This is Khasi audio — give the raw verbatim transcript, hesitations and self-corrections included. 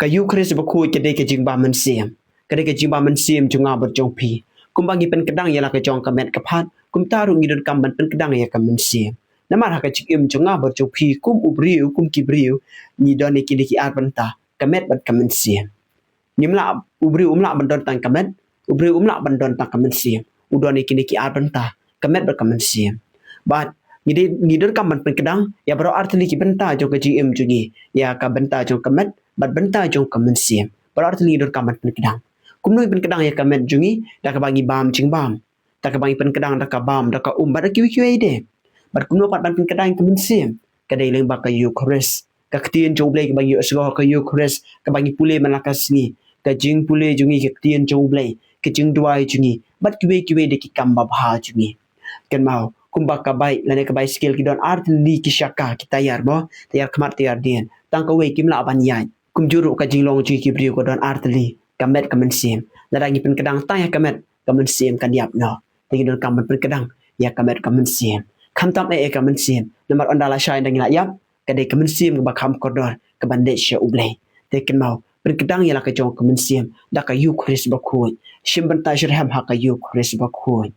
Ka Eucharist bakhuid ka dei ka jingbam mynsiem. Ka dei ka jingbam mynsiem jong nga bad jong phi. Kumba ngi pynkdang ïa la ka jong ka met ka phad, kumta ruh ngi donkam ban pynkdang ïa ka mynsiem. Namar ha ka jingim jong nga bad jong phi kum u briew, kum ki briew, ngi don ïa kine ki ar bynta, ka met bad ka mynsiem. Ngim lah, u briew um lah ban don tang ka met, u briew um lah ban don tang ka mynsiem. U don ïa kine ki ar bynta, ka met bad ka mynsiem. Bad ngi dei, ngi donkam ban pynkdang ïa baroh artylli ki bynta jong ka jingim jong ngi, ïa ka bynta jong ka met bad bynta jong ka mynsiem. Baroh artylli ngi donkam ban pynkdang. Kumno ngi pynkdang ïa ka met jong ngi? Da kaba ngi bam jingbam. Da kaba ngi pynkdang da ka bam, da ka um, bad da kiwei kiwei de. Bad kumno pat ban pynkdang ïa ka mynsiem? Ka dei lyngba ka Eucharist, ka ktien jong U Blei kaba ngi ïohsngew ha ka Eucharist, kaba ngi pule man la ka sngi, ka jingpule jong ngi ka ktien jong U Blei, ka jingduwai jong ngi, bad kiwei kiwei de ki kam babha jong ngi. Kynmaw, kumba ka bike lane ka bicycle ki don artylli ki shaka, ki tayar mo, tayar khmat tayar dien. Tang kawei kim lah ban ïaid. Kumjuh ruh ka jinglong jong ngi ki briew ka don artylli, ka met ka mynsiem. Lada ngi pynkdang tang ïa ka met, ka mynsiem kan ïap noh. Te ngi donkam ban pynkdang ïa ka met ka mynsiem. Khamtam eh ïa ka mynsiem, namar ynda lashai ynda ngi la ïap, ka dei ka mynsiem kaba kham kordor kaban leit sha U Blei. Te kynmaw, pynkdang ïa la ka jong ka mynsiem da ka Eucharist bakhuid. Shim bynta shitrhem ha ka Eucharist bakhuid.